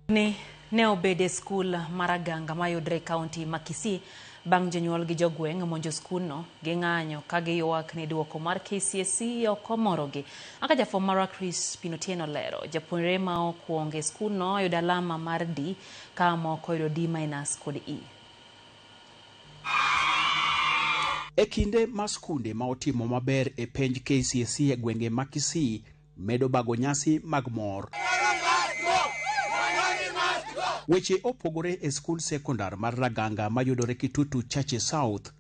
Ni ne obedo e skul mar Aganga mayudre e kaunti ma Kisii bang' jonyuol gi jogweng' monjo skundno gi ng'anyo ka giywak ni duoko mar KCSE ok omorogi. Kaka jafwambo marwa Crispin Otieno lero, japuonjre ma okwongo e skundno oyudo alama mar D ka moko oyudo D minus kod E. E kinde ma skunde ma otimo maber e penj KCSE e gwenge ma Kisii medo bago nyasi mag mor. Weche opogore e skund sekondar mar Raganga mayudore Kitutu Chache South.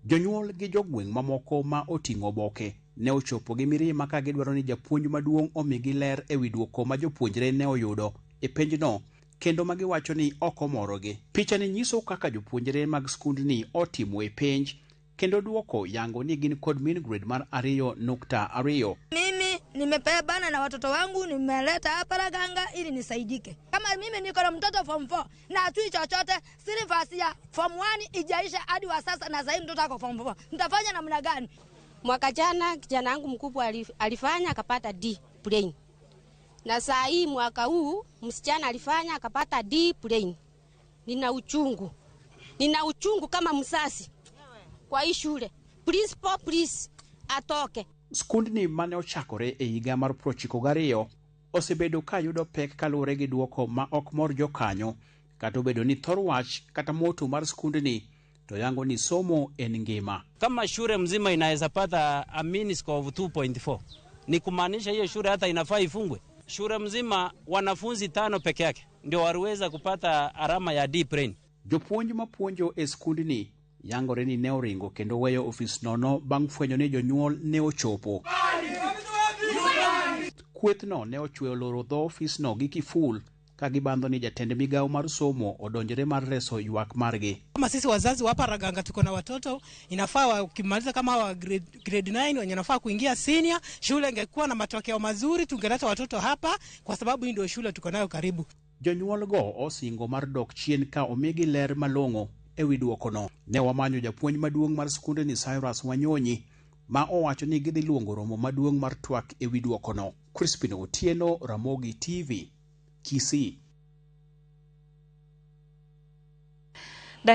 Jonyuol gi jogweng' mamoko ma oting'o oboke ne ochopo gi mirima ka gidwaro ni japuonj maduong' omigi ler e wi duoko ma jopuonjre ne oyudo e penjno kendo ma giwacho ni ok omorogi. Pichani nyiso kaka jopuonjre mag skundni otimo e penj kendo duoko yango ni gin kod mean grade mar 2.2. Mimi nimepebana na watoto wangu, nimeleta hapa Raganga ili nisaidike. Kama mimi niko na mtoto form 4 na hatui chochote, syllabus ya form 1 ijaisha hadi wa sasa, na sasa mtoto ako form 4, nitafanya namna gani? Mwaka jana kijana wangu mkubwa alifanya akapata D plain, na saa hii mwaka huu msichana alifanya akapata D plain. Nina uchungu, nina uchungu kama msasi kwa hii shule. Principal, please atoke. Skundni mane ochakore e higa mar 92 osebedo ka yudo pek kaluwore gi duoko ma ok mor jokanyo kata obedo ni thor wach kata moto mar skundni to yango ni somo en ngima. Kama shule mzima inaweza pata a mean score of 2.4 ni kumaanisha hiyo shule hata inafaa ifungwe. Shule mzima wanafunzi tano peke yake ndio waliweza kupata alama ya D plain. Jopuonj mapuonjo e skundni yangore ni ne oringo kendo weyo ofis nono bang' fwenyo ni jonyuol ne ochopo. Kwethno ne ochweyo loro dho ofisno gi kiful ka gibandho ni jatend migawo mar somo odonjore mar reso ywak margi. Kama sisi wazazi wa hapa Raganga tuko na watoto, inafaa wakimaliza kama wa grade 9 wenye nafaa kuingia senior, shule ingekuwa na matokeo mazuri, tungeleta watoto hapa kwa sababu hii ndio shule tuko nayo karibu. Jonyuol go osingo mar dok chien ka omigi ler malong'o e wi duokono. Ne wamanyo japuonj maduong' mar skundni Cyrus Wanyonyi ma owacho ni gidhi luongo romo maduong' mar twak e wi duokono. Crispin Otieno, Ramogi TV, Kisii.